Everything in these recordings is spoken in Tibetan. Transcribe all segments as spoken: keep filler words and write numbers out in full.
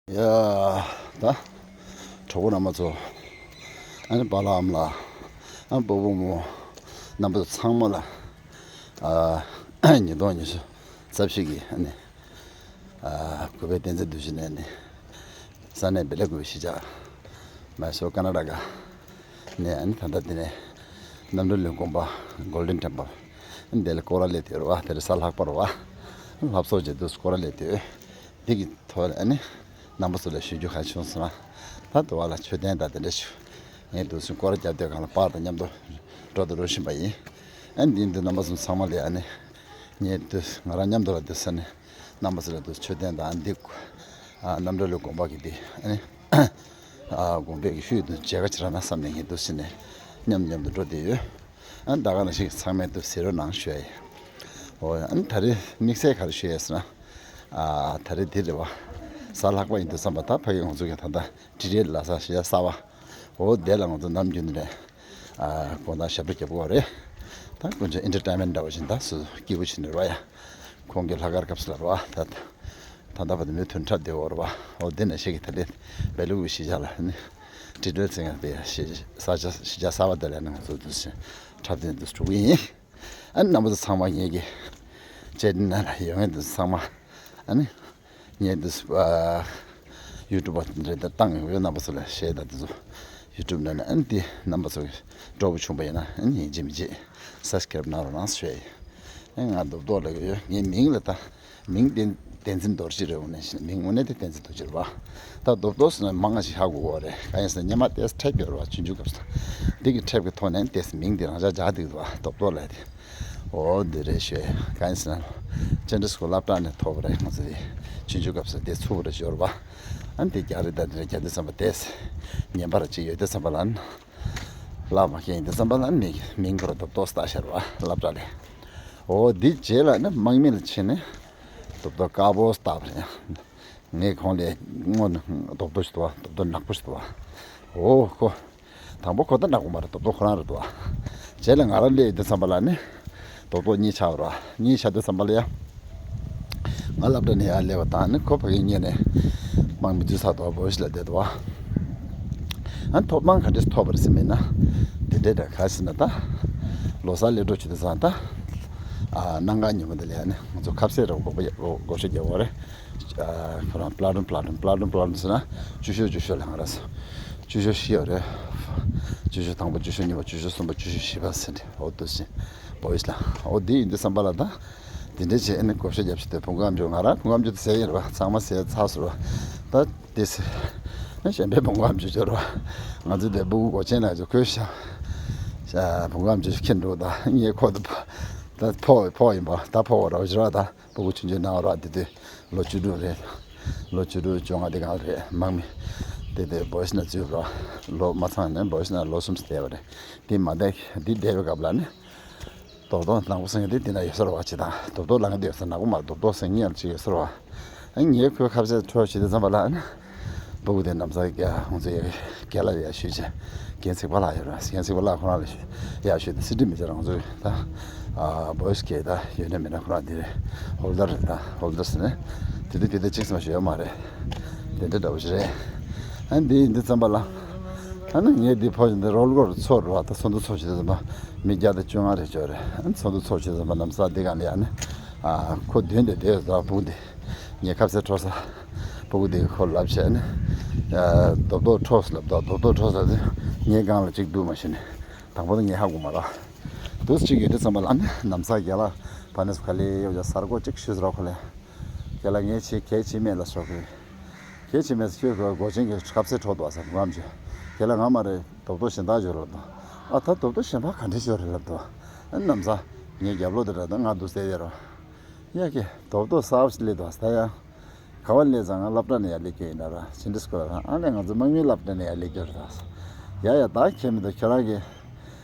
ཡ། ད་གྲོགས་པོ་རྣམ་པ་ཚོ། ཨ་ནི་པཱ་ལགས་ཨ་མ་ལགས། ཨ་སྤོ་བོ་རྨོ་མོ་རྣམ་པ་ཚོ་ཚང་མ་ལ། ཨ་ཉིས་སྟོང་ཉི་ཤུ་རྩ་བཞི་གི་ཨ་ནི། ཨ་གུས་པའི་བསྟན་འཛིན་རྡོ་རྗེ་ནས་ནི། ས་གནས་བེ་ལ་ཀུ་པེ་གཞིས་ཆགས། མའི་སོར་ཀར་ན་ཊ་ཀ་ནས། ཨ་ནི་ད་ལྟ་འདི་ནས་རྣམ་གྲོལ་གླིང་དགོན་པ་གོལ་ཌེན་ཊེམ་པལ། ཨ་ནི་དེ་ལ་སྐོར་ར་སླེབས་ཡོད་རེད་བ། དེ་རིང་གཟའ་ལྷག་པ་རེད་བ། ལྷ་གསོལ་བྱེད་དུས་སྐོར་ར་སླེབས་ཡོད། འདི་གི་ཐོག་ལ་ཨ་ནི་རྣམ་པ་ཚོ་ལ་ཞུ་རྒྱུ་ག་བྱུང་སོང་ན། ད་དུ་བ་ལ་མཆོད་རྟེན་དང་དེ་འདྲ་ཞུ། ངས་དུས་སུ་སྐོར་ར་རྒྱབ་དུས་སྒང་ལ་པཱ་དང་མཉམ་དུ་འགྲོ་དང་འགྲོ་བཞིན་པ་ཡིན། ཨ་ནི་འདི་འདི་རྣམ་པ་ཚོ་ཚང་མ་ལ་ཨ་ནི་ངས་དུས་ང་རང་མཉམ་དུ་ལ་དུས་ས་ནས་རྣམ་པ་ཚོ་ལ་དུས་མཆོད་རྟེན་དང་འདི་ཨ་རྣམ་གྲོལ་གླིང་དགོན་པ་གི་འདི་ཨ་ནི་ཨ་དགོན་པའི་གི་ཤུལ་དུ་མཇལ་ཁ་བྱེད་ར་ན་བསམ་ནས་ངས་དུས་ས་ནས་མཉམ་མཉམ་དུ་འགྲོ་བསྡད་ཡོད། ཨ་ནི་ད་ག་ནང་བཞིན་ཚང་མས་དུ་གཟིགས་རོགས་གནང་ཞུ་ཡ་ཡིན། འོ་ཨ་ནི་ད་རེས་དམིགས་བསལ་ག་རེ་ཞུ་ཡ་ཟེར་ན། ཨ་ད་རེས་འདི་རེད་བ། གཟའ་ལྷག་པ་ཡིན་དུས་ཙམ་པ་ད་ཕ་གི་ང་ཚོ་གི་ད་ལྟ་ཌི་ཌི་ཨེལ་ལ་ས་ཞེས་གསར་བ། འོ་དེ་ལ་ང་ཚོ་ནམ་རྒྱུན་ནས་ཨ་དགོང་དག་ཞབས་བྲོ་རྒྱབ་དགོས་རེད། ད་དཀོན་མཆོག་ཨེན་ཊར་ཊེན་མེན་ཊི་འདྲ་བ་བཞིན་ད་སུ་སྐྱིད་པོ་བྱེད་ནས་རེད་བ་ཡ། ཁོང་གི་ལྷག་དཀར་སྐབས་སུ་ལ་རེད་བ་ད། ད་ལྟ་བར་དུ་མི་མཐུན་འཁྲབ་བསྡད་ཡོད་རེད་བ། འོ་དེ་ནས་ཤེས་ཀྱི་ད་ལེ་བེ་ལུ་གི་གཞིས་ཆགས་ལ་ནི་ཌི་ཌི་ཨེལ་ཟེར་མཁན་དེ་ཡ་གཞིས་ས་ཆ་གཞིས་ཆགས་གསར་བ་དེ་ལ་ནི་ང་ཚོ་འདུ་ཞིང་འཁྲབ་སྟོན་འདུ་འགྲོ་གི་ཡིན། ཨ་ནི་རྣམ་པ་ཚོ་ཚང་མ་ངེད་ཀྱི་ཅེ་ནལ་ལ་ཡོད་མཁན་འདུ་ཚང་མ་ཨ་ནི་ངེད་འདུ་ཨ་ཡུ་ཊུབ་པ་རེད་ད་བཏང་ཡོད་རྣམ་པ་ཚོ་ལ་ཞེས་ད་དེ་ཚོ་ཡུ་ཊུབ་ནང་ནས་ཨ་ནི་དེ་རྣམ་པ་ཚོ་གི་སྤྲོ་པོ་བྱུང་པ་ཡིན་ན་ཨ་ནི་ཡིན་གཅིག་མིན་གཅིག་སབ་སི་ཀ་རེབ་གནང་རོགས་གནང་ཞུ་ཡ་ཡིན། ཨ་ང་རྡོབ་རྡོབ་ལ་ཡོད་ངའི་མིང་ལ་ད། མིང་བསྟན་བསྟན་འཛིན་རྡོ་རྗེ་རེད། འོ་ནས་བཞིན་མིང་དངོས་གནས་དེ་བསྟན་འཛིན་རྡོ་རྗེ་རེད་བ། ད་རྡོབ་རྡོབ་ཟེར་ན་མང་ང་ཞིག་ཧ་གོ་གོ་རེད། གང་ཡིན་ཟེར་ན་སྔོན་མ་ཏོག་ཙམ་འཁྲབ་ཡོད་རེད་བ། ཆུང་ཆུང་སྐབས་སུ། འདི་གི་འཁྲབ་ཀྱི་ཐོག་ནས་ཏོག་ཙམ་མིང་འདི་རང་འཇགས་འཇགས་འདུག་བ། རྡོབ་རྡོབ་ལབ་དེ། འོ་འདི་རེད་ཤོད། གང་ཡིན་ཟེར་ན། ཅན་ཌེ་སི་ཀུལ་སློབ་གྲྭ་ནས་ཐོབ་པ་རེད། ང་ཚོ་དེ་ཆུང་ཆུང་སྐབས་སུ་དེ་ཚུགས་པ་རེད་ཤོད་རེད་བ། ཨ་ནི་དེ་རྒྱག་རེད། ད་དེ་རེད་རྒྱག་དུས་ཙམ་པ་ཏོག་ཙམ་ངན་པ་ར་ཅིག་ཡོད་དུས་ཙམ་པ་ལ་ནི། བླ་མ་མཁན་ཡིན་དུས་ཙམ་པ་ལ་ནི་མིང་ཁོ་ར་རྡོབ་རྡོབ་བཏགས་ཤར་བ་སློབ་གྲྭ་ལས། འོ་འདི་རྗེས་ལ་ནི་དམག་མི་ལ་ཕྱིན་ནས་རྡོབ་རྡོབ་དཀར་པོ་བཏགས་པ་རེད། ངས་ཁོང་ལས་སྔོན་ནས་རྡོབ་རྡོབ་ཞིག་འདུག་བ། རྡོབ་རྡོབ་ནག་པོ་ཞིག་འདུག་བ། འོ་ཁོ། དང་པོ་ཁོ་ད་ནག་པོ་མ་རེད། རྡོབ་རྡོབ་ཁོ་རང་རེད་འདུག་བ། རྗེས་ལ་ང་རང་སླེབས་ཡོང་དུས་ཙམ་པ་ལ་ནི། རྡོག་རྡོག་གཉིས་ཆགས་རོ། གཉིས་ཆགས་དུས་ཙམ་པ་ལ་ཡ། ང་སློབ་གྲྭ་ནས་ཡར་སླེབས་པ་དང་ནི་ཁོ་ཕ་གི་གཉེར་ནས་དམག་མི་འཛུལ་ཚར་འདུག་བ། བོད་ཤི་ལ་བསྡད་འདུག་བ། ཨ་ཐོབ་དབང་ག་འདྲས་ཐོབ་པ་རེད་ཟེར་མིན་ན། དེ་འདྲས་འདྲ་ག་ཟེར་ན་ད། ལོ་གསར་སླེབས་འགྲོ་བྱེད་དུས་ཙང་ད། ཨ་གནམ་གང་ཉིན་མོ་དེ་ལ་ཡ་ནི་ང་ཚོ་ཁ་ཟས་རེ་བགོ་བགོ་བཤའ་རྒྱག་དགོས་རེད། ཨ་ཁོ་རང་པླ་ཊུན་པླ་ཊུན་པླ་ཊུན་པླ་ཊུན་ཟེར་ན་བཅུ་ཤོག་བཅུ་ཤོག་ལ་ང་རང་ཚོ། བཅུ་ཤོག་བཞི་ཡོད་རེད། བཅུ་ཤོག་དང་པོ་བཅུ་ཤོག་གཉིས་པ་བཅུ་ཤོག་གསུམ་པ་བཅུ་ཤོག་བཞི་པ་ཟེར་ནས་འོ་དུ་ཟིན། བོ་ཡིས་ལ། འོ་འདི་ཡིན་དུས་ཙམ་པ་ལ་ད། འདི་འདྲས་བྱས་ཨ་ནི་བགོ་བཤའ་རྒྱབ་ཤི་དེ་བུ་ངམ་ཇོ་ང་རང་བུ་ངམ་ཇོ་དེ་ཟས་ཡིན་རེད་བ། ཚང་མ་ཟས་ཚར་སོང་རེད་བ། ད་དེ་ཟེར། ཨ་གཞན་པའི་བུ་ངམ་ཇོ་ཇོ་རེད་བ། ང་ཚོ་དེ་བུ་གོ་ཆེན་ལ་ཇོ་ཁོས་ཤ། ཤ་བུ་ངམ་ཇོ་ཁྱེར་འགྲོ་ད་ངས་ཁོ་དེ་ཕོ་ད་ཕོ་ཕོ་ཡིན་པ་ད་ཕོ་ར་བ་ཇོ་ར་ད། སྤུ་གུ་ཆུང་ཆུང་ནང་ར་དེ་དུས་ལོ་བཅུ་དྲུག་རེད། ལོ་བཅུ་དྲུག་བཅོ་ལྔ་དེ་གང་རེད་དམག་མི། དེ་དེ་བོ་ཡིས་ན་འཛུལ་ར། ལོ་མ་ཚང་ནས་བོ་ཡིས་ན་ལོ་གསུམ་བསྡད་པ་རེད། དེ་མ་བསྡད་དེ་བསྡད་པའི་སྐབས་ལ་ནི། རྡོག་རྡོག་ནག་པོ་ཟེར་མཁན་དེ་དེ་ན་ཡོད་ས་རེད་བ། ཅི་དང་རྡོག་རྡོག་ལངས་ཀྱི་ཡོད་ས་ནག་པོ་མ་རྡོག་རྡོག་ཟེར་མཁན་ཡང་ཅིག་ཡོད་ས་རེད་བ། ཨ་ངས་ཁོའི་ཁ་ཟས་འཕྲོ་བྱེད་དུས་ཙམ་པ་ལ་ཨ་ནི། སྤུ་གུ་དེ་ནམ་ས་ག་ང་ཚོ་ཡ་རྒན་ལ་ཡ་ཞུས་བྱས། རྒན་ཚེག་པ་ལགས་ཡོད་ར། རྒན་ཚེག་པ་ལགས་ཁོ་རང་ལ་ཞུས་ཡ་ཞུས་ཏེ་སི་ཏི་མི་ཚེ་རང་ཚོ་ད། ཨ་བོ་ཡིས་སྐད་ད་ཡོད་ན་མེད་ན་ཁོ་རང་དེ་རེད། ཧོལ་ཌར་རེད་ད། ཧོལ་ཌར་ཟེར་ནས་དེ་དུས་དེ་དུས་གཅིག་ཙམ་ཞུ་ཡ་མ་རེད། དེ་འདྲ་འདྲ་བོ་ཞིག་རེད། ཨ་འདི་ཡིན་དུས་ཙམ་པ་ལ། ཨ་ནི་ངས་འདི་ཕོ་བཞིན་དེ་རོལ་གོར་ཚོར་ར་ད་ཚོགས་འདུ་ཚོགས་བྱེད་དུས་ཙམ་པ་མི་བརྒྱ་དང་བཅོ་ལྔ་རེ་ཅོ་རེད། ཨ་ནི་ཚོགས་འདུ་ཚོགས་བྱེད་དུས་ཙམ་པ་ནམ་ས་འདི་གང་ལ་ཡ་ནི། ཨ་ཁོ་མདུན་དེ་བསྡད་ཡོད་ད་སྤུ་གུ་འདི། ངས་ཁ་ཟས་འཕྲོ་ས། སྤུ་གུ་དེ་ཁོ་ལབ་བྱས་ནས། རྡོག་རྡོག་འཕྲོ་ས་ལབ་ད་རྡོག་རྡོག་འཕྲོ་ས་དེ་ངའི་སྒང་ལ་གཅིག་འདུག་མ་ཤེས་ནས། དང་པོ་དེ་ངས་ཧ་གོ་མ་ར། དུས་གཅིག་ཡོད་དུས་ཙམ་པ་ལ་ནི་ནམ་ས་རྒན་ལགས་ཕ་ནས་སུ་ག་ལེ་ཡོད་ཀྱང་གསར་འགོད་གཅིག་ཞུས་ཟེར་བ་ཁོ་ལས། རྒན་ལགས་ངས་ཆེ་གལ་ཆེ་མེད་ལ་སོགས་ཀྱི། གལ་ཆེ་མེད་ཟེར་ཁྱོད་ཁོ་སྒོ་ཆེན་གྱི་ཁ་ཟས་འཕྲོ་འདུག་ཟེར་ངམ་བྱས། རྒན་ལགས་ང་མ་རེད་རྡོག་རྡོག་གཞན་དག་འབྱོར་ལབ་འདུག་ཨ་ད་རྡོག་རྡོག་གཞན་དག་ག་འདྲ་འབྱོར་རེད་ལབ་འདུག་ཨ་ནམ་ས་ངའི་རྒྱབ་ལོགས་དེ་ར་ད་ང་འདུག་ཟེར་ཡོད་ར། ཡ་ཀྱེ་རྡོག་རྡོག་གསར་པ་ཞིག་སླེབས་འདུག་ཟེར་ཡ། ག་བ་སླེབས་ཙང་ང་སློབ་གྲྭ་ནས་ཡར་སླེབས་ཀྱི་ཡིན་ན་ར་ཕྱི་འདྲི་སྐོར་ར་ཨ་ནི་ང་ཚོ་དམག་མིའི་སློབ་གྲྭ་ནས་ཡར་སླེབས་ཀྱི་རེད་ད། ཡ་ཡ་ད་ཁྱེད་མི་འདུག་ཁྱེད་རང་གི།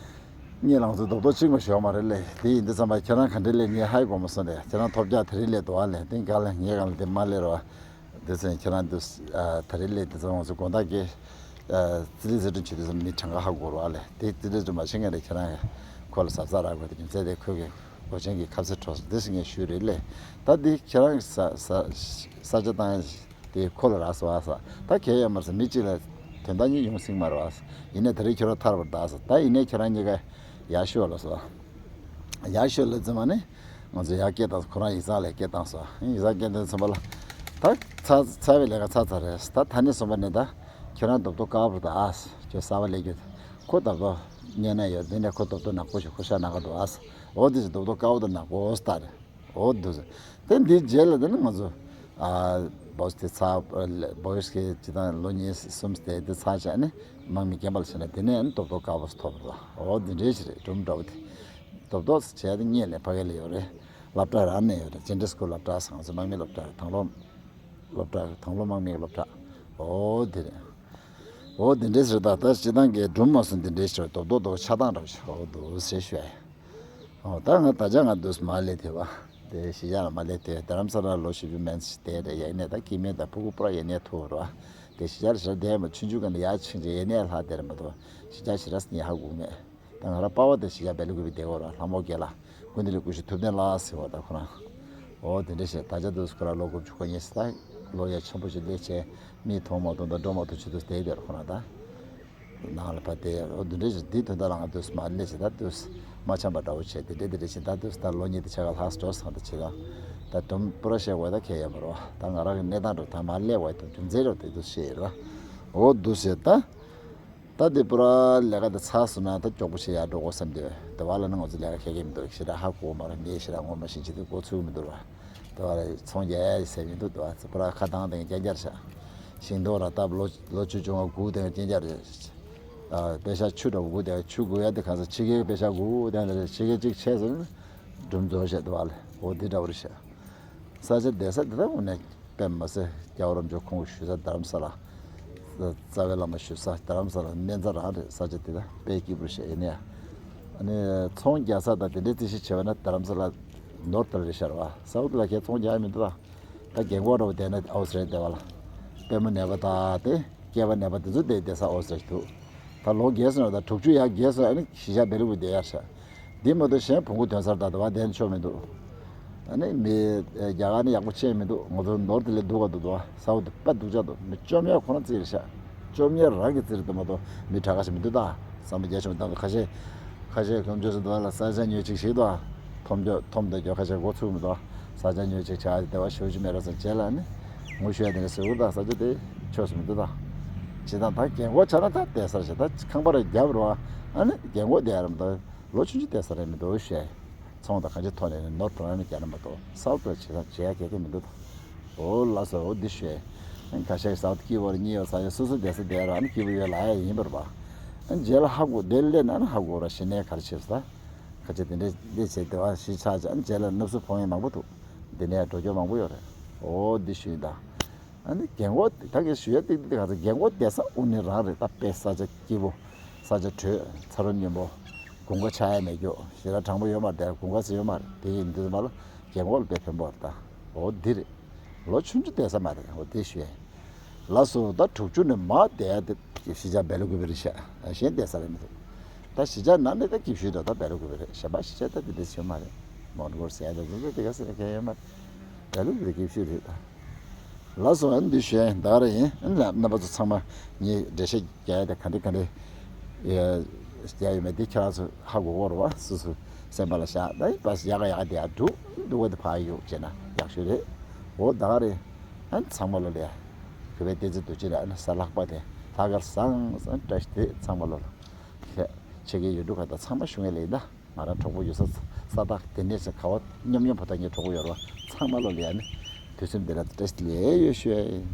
ངས་ལང་ཚོ་རྡོག་རྡོག་གཅིག་མ་ཞོག་མ་རེད་ལེ། དེ་ཡིན་དུས་ཙམ་པ་ཁྱེད་རང་ག་འདྲ་ལེ་ངས་ཧ་གོ་མ་སོང་ལེ། ཁྱེད་རང་ཐོབ་རྒྱག་དེ་རིང་སླེབས་འདུག་ཨ་ལེ། དེ་ག་ལེ་ངས་ག་ལེ་དེ་མ་སླེབས་རོགས། དེ་ཚོ་ཁྱེད་རང་དུ་ཨ་ད་རེས་སླེབས་དུས་ཙམ་ང་ཚོ་དགོང་དག་གི་ཨ་རྩིས་ལེན་རྩིས་སྤྲོད་བྱེད་དུས་ཙམ་མི་གྲངས་ཀ་ཧ་གོ་རོགས་ཨ་ལེ། དེ་རྩིས་ལེན་རྩིས་སྤྲོད་མ་བྱེད་མཁན་རེད། ཁྱེད་རང་གི་ཁོ་ལ་གཟབ་གཟབ་རག་དགོས་དེ་རྒྱུ་མཚན་དེ་ཁོས་གི་སྒོ་ཆེན་གྱི་ཁ་ཟས་འཕྲོག་སོང་དེ་ཟེར་ངས་ཞུས་རེད་ལེ། ད་འདི་ཁྱེད་རང་གི་ས་ས་ས་ཆ་དང་ དེ་ཁོ་ལ་རག་སོང་ཨ་ས། ད་གལ་ཡོད་མ་རེད་ས། མི་གཅིག་ལ་དོན་དག་གཉིས་ཡོང་སྲིད་མ་རེད་ཨ་ས། ཡིན་ནའི་ད་རེས་ཁྱོད་རང་ཐར་བར་གདའ་ས། ད་ཡིན་ནའི་ཁྱེད་རང་གཉིས་ཀ་ཡར་ཤོག་ལ་ས། ཡར་ཤོག་ལ་ཙམ་མ་ནི་ང་ཚོ་ཡར་སྐད་བཏང་སོང་། ཁོ་རང་ཡིག་ཚང་ལ་སྐད་བཏང་སོང་། ཡིག་ཚང་སྐད་བཏང་ཙམ་པ་ལ་ད་ཚར་ཚར་བའི་ལས་ཀ་ཚར་ཚར་རེད་ས། ད་ད་ནས་བཟུང་པ་ནས་ད་ཁྱོད་རང་རྡོབ་རྡོབ་དཀར་པོ་རེད་ད་ཨ་ས། ཁྱོད་གསར་པ་སླེབས་རྒྱུ། ཁོ་རྡོབ་རྡོབ་སྙན་ན་ཡོད། དེ་ནས་ཁོ་རྡོབ་རྡོབ་ནག་པོ་ཞིག་ཁོ་ཤ་ནག་ག་འདུག་ཨ་ས། འོ་དེ་ཚོ་རྡོབ་རྡོབ་དཀར་པོ་དང་ནག་པོ་ཨོ་ས་ད་རེད། འོ་འདུག་ཟེར། དེ་འདིའི་རྗེས་ལ་དེ་ནི་ང་ཚོ་ཨ་བོས་དེ་ཚར། བོས་ཀྱི་སྤྱི་བཏང་ལོ་གཉིས་གསུམ་དེ་དེ་ཚར་བྱས་ནས་དམག་མི་རྒན་པ་ལ་བྱས་ནས་དེ་ནས་ཨ་ནི་རྡོབ་རྡོབ་དཀར་པོ་ཐོབ་རེད་ལ། འོ་འདི་འདྲའི་ཞིག་རེད། སྒྲུང་འདྲ་བོ་དེ་རྡོབ་རྡོབ་བྱས་ཏེ་སྔོན་ལ་ཕ་གི་ལ་ཡོད་རེད། སློབ་གྲྭ་རང་ནས་ཡོད་རེད། ཅན་ཌེ་སི་ཀུལ་སློབ་གྲྭ་ཟེར། ང་ཚོ་དམག་མི་སློབ་གྲྭ་རེད། དང་བླངས་སློབ་གྲྭ། དང་བླངས་དམག་མིའི་སློབ་གྲྭ། འོ་དེ་རེད། འོ་དེ་འདྲས་རེད། ད་ལྟ་སྤྱི་བཏང་གི་སྒྲུང་མ་སོང་། དེ་འདྲས་ཞིག་རྡོབ་རྡོབ་རྡོབ་ཆགས་སྟངས་འདྲ་བོ་ཞིག་འོ་འདུག་ཟེར་ཞུ་ཡ། འོ་ད་ང་ད་ཆ་ང་འདུག་མ་སླེབས་དེ་བ། དེ་གཞིས་ཆགས་ལ་མ་སླེབས་དེ། རྡ་རམ་ས་ལ་ལོ་བཞི་བཅུ་མན་ཙམ་བསྡད་རེད། ཡ་ཡིན་ནའི་ད་སྐྱེ་དམན་དང་ཕྲུ་གུ་པུ་ར་ཡ་ཡིན་ནའི་ཐུག་རོགས། དེ་གཞིས་ཆགས་ལ་ཞེ་དྲག་བསྡད་མ། ཆུང་ཆུང་སྒང་ནས་ཡར་ཕྱིན་རྗེས་ཡ་ཡིན་ནའི་ལྷག་བསྡད་རེད་མ་གཏོགས་གཞིས་ཆགས་ཞེ་དྲག་ཟིན་ཡ་ཧ་གོ་མེད། ད་ང་རང་པ་ཕ་དང་གཞིས་ཆགས་བལ་ཡུལ་ཁུལ་བསྡད་ཡོད་ར། ལྷ་མོ་རྒན་ལགས་ཀུན་བདེ་ལ་སྐུ་ཞབས་ཐུབ་བསྟན་ལགས་ཟེར་བ་ད་ཁོ་རང་། འོ་དེ་འདྲ་བྱས། ད་ཆ་འདུག་ཁོ་རང་ལོ་དགུ་བཅུ་གོ་གཉིས་ཟེར། ད་ལོ་ཡ་ཆེན་པོ་ཞིག་སླེབས་བྱས། མིག་མཐོང་མ་མཐོང་དང་འགྲོ་མ་ཐུབ་ཆུ་དུས་བསྡད་ཡོད་ར་ཁོ་རང་ད། ནང་ལ་ཕར་བསྡད། འོ་དེ་འདྲ་བྱས། འདིའི་དོན་དག་ལ་ང་འདུག་མ་སླེབས་བྱས། ད་འདུག་མ་འཆམ་པ་འདྲ་བོ་བྱས། དེ་འདྲ་དེ་འདྲ་བྱས། ད་འདུག་ད་ལོ་གཉིས་དེ་ཆ་ག་ལྷག་འགྲོ་སོང་། ད་བྱས་ད་ད་དུམ་པུ་ར་བཤད་དགོས། ད་གལ་ཡོད་མ་རེད་བ། ད་ང་རང་གི་གནས་སྟངས་འགྲོ་ད་མ་སླེབས་བ་དུ་རྒྱུ་མཚན་རེད་བ། དེ་འདུག་བཤད་ཡོད་ར། འོ་འདུག་བྱས་ད། ད་དེ་པུ་ར་ལས་ཀ་དེ་ཚར་སོང་ན་ད་མགྱོགས་པོ་ཞིག་ཡར་འགྲོ་དགོས་བསམ་དུས། དེ་བ་ལ་ནི་ང་ཚོ་ལས་ཀ་ཁེ་གེ་མི་འདུག་ཞེ་དྲག་ཧ་གོ་མ་རེད། མི་ཞེ་དྲག་ངོ་མ་ཤེས་ཅི་དེ་འགོ་ཚུགས་མི་འདུག་བ། དེ་བ་ལ་ཚོང་རྒྱག་ཡ་ཟེར་མི་འདུག་དེ་བ་ཚོ་པུ་ར་ཁ་བཏང་དེ་རྐྱང་རྐྱང་རེད་ཤག་ཤིང་ཏོག་ར་སྟབས་ལོ་ལོ་བཅུ་བཅོ་ལྔ་སྒུག་དེ་རྐྱང་རྐྱང་རེད། ཨ་པེ་ཤ་ཆུ་འདྲ་བོ་སྒུག་དེ། ཆུ་སྒུག་ཡ་དེ་གང་ས་ཕྱི་རྒྱལ་པེ་ཤ་སྒུག་དེ་འདྲ་རེད། ཕྱི་རྒྱལ་གཅིག་ཆད་སོང་ན་སྒྲུང་རྫོགས་ཤག་དེ་བ་ལ། འོ་དེ་འདྲ་བོ་རེད་ཤག་ས་ཆ་བསྡད་ས་དེ་དག་དངོས་གནས་དཔེ་མི་སྲིད་རྒྱལ་བ་རིན་པོ་ཆེ་ཁོང་གི་བཞུགས་ས་རྡ་རམ་ས་ལ། རྩ་བའི་བླ་མ་བཞུགས་ས་རྡ་རམ་ས་ལ་སྨན་རྩྭ་རང་རེད། ས་ཆ་དེ་དག་དཔེ་སྐྱིད་པོ་ཞིག་ཡིན་ནའི། ཨ་ནི་ཚོང་རྒྱག་ས་དང་དེ་འདྲའི་རྩིས་གཞི་བྱས་པ་ན་རྡ་རམ་ས་ལ་ནོར་ལྟར་རེད་ཤག་རེད་བ། ས་འུ་དེ་ལ་ཁྱེད་ཚོང་རྒྱག་ཡ་མི་འདུག་ད། ད་རྒན་གོག་འདྲ་བོ་བསྡད་ན་ཨོ་ཙི་རེད། དེ་བ་ལ་པད་མ་ནད་པ་དང་དེ་སྐྱེས་པ་ནད་པ་དེ་ཚོ་བསྡད་བསྡད་ས་ཨོ་ཙི་རེད་འདུག་ད་ལོ་རྒས་སོང་ན། ད་དྲུག་ཅུ་ཡར་རྒས་སོང་ན་ཨ་ནི་གཞིས་ཆགས་བལ་ཡུལ་བསྡད་ཡར་ཤག་འདི་མ་གཏོགས་གཞན་བོང་གུ་དོན་སར་ད་དུ་བ་བསྡད་ཆོག་མི་འདུག་ཨ་ནི་མི་རྒྱ་གར་ནི་ཡག་པོ་ཆེ་མི་འདུག་ང་ཚོ་ནོར་དེ་ལས་སྡུག་ག་འདུག་དུ་བ། ས་འུ་དེ་དཔེ་སྡུག་ཅག་འདུག་མི་བཅོམ་ཡ་ཁོ་རང་རྩིས་རེད་ཤག་བཅོམ་ཡ་རང་གི་རྩིས་རེད་དུ་མ་གཏོགས་མི་དྲག་ག་ཞིག་མི་འདུག་ད་བསམ་པ་རྒྱ་ཆུང་དང་ཁ་ཤས་ཁ་ཤས་ཁོང་ཚོས་སུ་དུ་བ་ལ་ས་ཆ་ཉོས་ཅིག་ཞིག་དུ་བ། ཐོམ་རྒྱོ་ཐོམ་དུ་རྒྱོ་ཁ་ཤས་འགོ་ཚུགས་མི་འདུག་ས་ཆ་ཉོས་ཅིག་བྱ་དེ་བ་ཞོ་ཅི་མེ་ར་སོང་རྗེས་ལ་ནི་ངུ་ཤོད་དེ་ནི་ཟེར་འུ་ད་ས་ཆ་དེ་ཆོག་སུ་མི་འདུག་ད་ཇི་ལྟར་ད་རྒན་གོག་ཆ་ན་ད་བསྡད་ས་རེད་ཤག་ད་ཁང་པ་ར་རྒྱབ་རུ་བ། ཨ་ནི་རྒན་གོག་བསྡད་རམ་ད། ལོ་ཆུང་ཆུང་བསྡད་ས་རེད་མི་འདུག་ཞེས། ཚོང་དང་གང་ཅི་ཐོག་ནས་ནོར་བུ་རང་ནས་རྒྱག་ན་མ་གཏོགས་ས་འུ་དེ་བྱེད་ས་བྱེད་ཡ་ག་གེ་མི་འདུག་ད། འོ་ལགས་སོ། འོ་འདི་ཞུས། ཁ་ཤས་ས་འུ་སྐྱིད་པོ་རེད། གཉིད་ཡོད་ས་ཡོད། སོ་སོ་བསྡད་ས་བསྡད་ར་ཨ་ནི་སྐྱིད་པོ་ཡོད་ལ་ཡ་ཡིན་པར་བ། རྗེས་ལ་ཧ་གོ་དེ་སླེབས་ན་ཨ་ནི་ཧ་གོ་ར་ཞི་ནས་ག་རེ་བྱེད་ས། ཁ་ཆེ་དེ་འདྲས་འདི་བྱས་དེ་བ་ཞི་ཆགས་ཆགས་རྗེས་ལ་ནབ་སུ་ཕོང་ཡ་མང་པོ་འདུག་འདི་ནས་འགྲོ་རྒྱུ་མང་པོ་ཡོད་རེད། འོ་འདི་ཞུས་ད། ཨ་ནི་རྒན་གོག་ད་གིན་ཞུ་ཡ་ཏིག་ཏིག་ག་ཚོད་རྒན་གོག་བསྡད་ས་དངོས་གནས་རང་རེད། ད་དཔེ་ས་ཆ་སྐྱིད་པོ། ས་ཆ་དྲོད། ཚ་རོ་སྙོམས་པོ། དགུན་ཁ་ཆགས་ཡ་མེད་རྒྱུ། ཞེ་དྲག་གྲང་མོ་ཡོད་མ་རེད། དགུན་ཁ་ཟེར་ཡོད་མ་རེད། དེ་ཡིན་དུས་མ་ལ་རྒན་གོག་ལ་དཔེ་ཕན་པོ་རེད་ད། འོ་འདི་རེད། ལོ་ཆུང་ཆུང་བསྡད་ས་མ་རེད། འོ་དེ་ཞུ་ཡ། ལགས་སོ། ད་དྲུག་ཅུ་ནས་མར་བསྡད་ཡ་དེ་གཞིས་ཆགས་བལ་ལུ་དགོས་པ་རེད་ཤག་གཞན་བསྡད་ས་རེད་མི་འདུག་ད་གཞིས་ཆགས་ནང་ནས་ད་སྐྱིད་ཤོས་འདྲ་ད་བལ་ལུ་དགོས་པ་རེད། གཞན་པ་གཞིས་ཆགས་ད་དེ་འདྲ་ཞིག་མ་རེད། མོན་གྷོ་ཟེར་ཡ་ད་དེ་འདྲ་དེ་ག་ཟེར་ཡ་གང་ཡོད་མ་རེད། བལ་ལུ་དེ་སྐྱིད་ཤོས་རེད་ད། ལགས་སོ། ཨ་ནི་འདི་ཞུ་ཡ་ད་ག་རང་ཡིན། ཨ་ནི་རྣམ་པ་ཚོ་ཚང་མ་ངས་འགྲེལ་བཤད་རྒྱག་ཡ་དེ་ག་འདྲ་ག་འདྲ་རྒྱག་ཡོད་མེད་དེ་ཁྱེད་རང་ཚོ་ཧ་གོ་གོ་རེད་བ། སོ་སོ་སེམས་པ་ལ་བཞག་ད་ཡིན་པ་ཡག་ག་ཡག་ག་དེ་ཡར་འགྲོ་འདུག་བ། དེ་ཕར་གཡུག་བྱས་ན་ཡག་ཤོས་རེད། འོ་ད་ག་རེད། ཨ་ནི་ཚང་མ་ལོ་ལ་ཡ་གུས་པའི་བསྟན་འཛིན་རྡོ་རྗེ་ལ་ཨ་ནི་གཟའ་ལྷག་པ་དེ་ལྷག་དཀར་བཟང་བཟང་བཀྲ་ཤིས་བདེ་ལེགས། ཚང་མ་ལོ་ལ་ལྷད་ཆེ་གེ་ཡོད་འགྲོ་ག་ད་ཚང་མ་ཞུ་ངེས་ལེ་ཡིན་ད། ང་རང་གྲོགས་པོ་ཡོད་ས་ས་ཐག་དེ་ནས་ཚེ་ག་བ་མཉམ་མཉམ་བ་ད་ངའི་གྲོགས་པོ་ཡོད་རེད་བ། ཚང་མ་ལོ་ལ་ཡ་ནི་དུས་གསུམ་བདེ་ལ་བཀྲ་ཤིས་བདེ་ལེགས་ཡོད་ཞུ་ཡ་ཡིན།